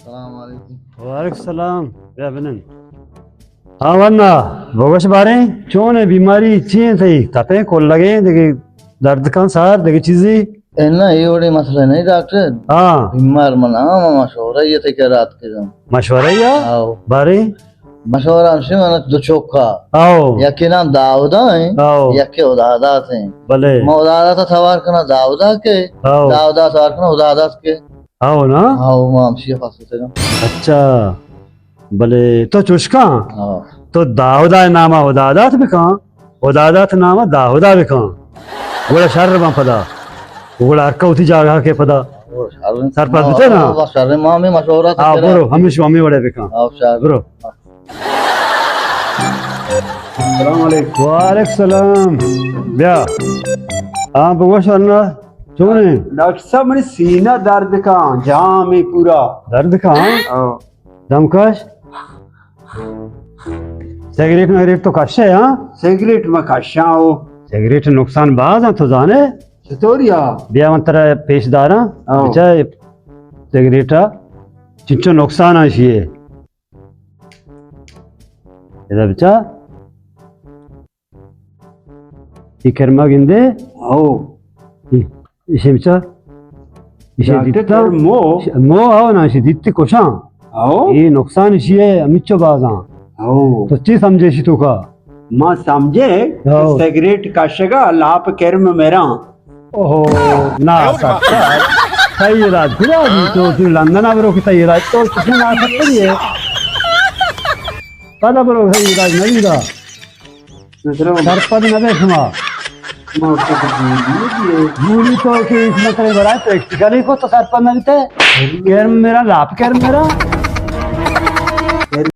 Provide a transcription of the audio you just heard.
السلام علیکم۔ وعلیکم السلام۔ بیا بنند۔ ہاں ورنا، بگوش باریں، چون ہے بیماری، چی ہیں تئی؟ تپیں، کلگیں، دگہ درد کن سار، دگہ چیزی؟ اے نہ، اے وڑیں مسئلہ نہیں ڈاکٹر۔ ہاں۔ بیمار من ہاں، ما مشورہ یہ تئی کرا اتکگاں۔ مشورہ یا؟ آؤ۔ باریں؟ مشورہ ہمشی من دو چوکا۔ آؤ۔ یکے نام داودا ہیں، آؤ۔ یکے ہدادات ہیں۔ بلے۔ ما ہدادات توار کنا داودا کے، آؤ۔ داودا توار کنا ہدادات کے۔ ہاؤ نا؟ ہاؤ، ما ہمشی خاص ہوتے گا۔ اچھا، بلے تو چوشکاں؟ ہاؤ۔ تو داودا نام ہدادات بکاں، ہدادات نام داودا بکاں۔ گڑا شر باں پدا۔ گڑا ہر کا وتی جاگہ کے پدا۔ او، شر۔ سرپد بیتے نا؟ ہاؤ، شر، ما ہمیں مشورہ تو ہاؤ، کرا۔ برو، ہمیش ہمیں وڑے بکاں۔ ہاؤ، شر۔ برو۔ السلام علیکم۔ وعلیکم السلام۔ بیا۔ ہاں، بگوش ورنا۔ چون ہے؟ ڈاکٹر صاحب، منی سینہ درد کاں، جام ہے پورا۔ درد کاں؟ ہاں۔ دم کش۔ سگریٹ مگریٹ تو کشے، ہاں؟ سگریٹ ما کشاں او۔ سگریٹ نقصان باز ہیں، تو زانے؟ چطوری آ؟ بیا من ترا پیش داراں۔ ہاں۔ بچا، سگریٹ چنچو نقصان ہے شیے۔ ادا بچا۔ اے کرما گندے؟ او۔ اے، ایشی بچا۔ ایشی ڈاکٹر دیتا؟ کرمو؟ مو آو نا، ایشی دیتی کشاں۔ او۔ اے نقصان ایشی ہے، ہمیچو بازاں۔ او۔ تو چی سمجھے ایشی تو کا؟ ما سمجھے کہ او۔ سگریٹ کشگا لاپ کرم میراں۔ اوہو، نا سکتا۔ تئی علاج کجا بھی تو، تو لندن برو کہ تئی علاج تو کسی نا سکتا ہے۔ پدا برو، تئی علاج نہیں دا۔ سرپد نہ بے شما۔ ما تو گولی دیے۔ گولی تو کہ اس مسئلے برائے پریکٹیکلی کو تو سرپد نہ بیتے۔ کرم میراں، لاپ کرم میراں۔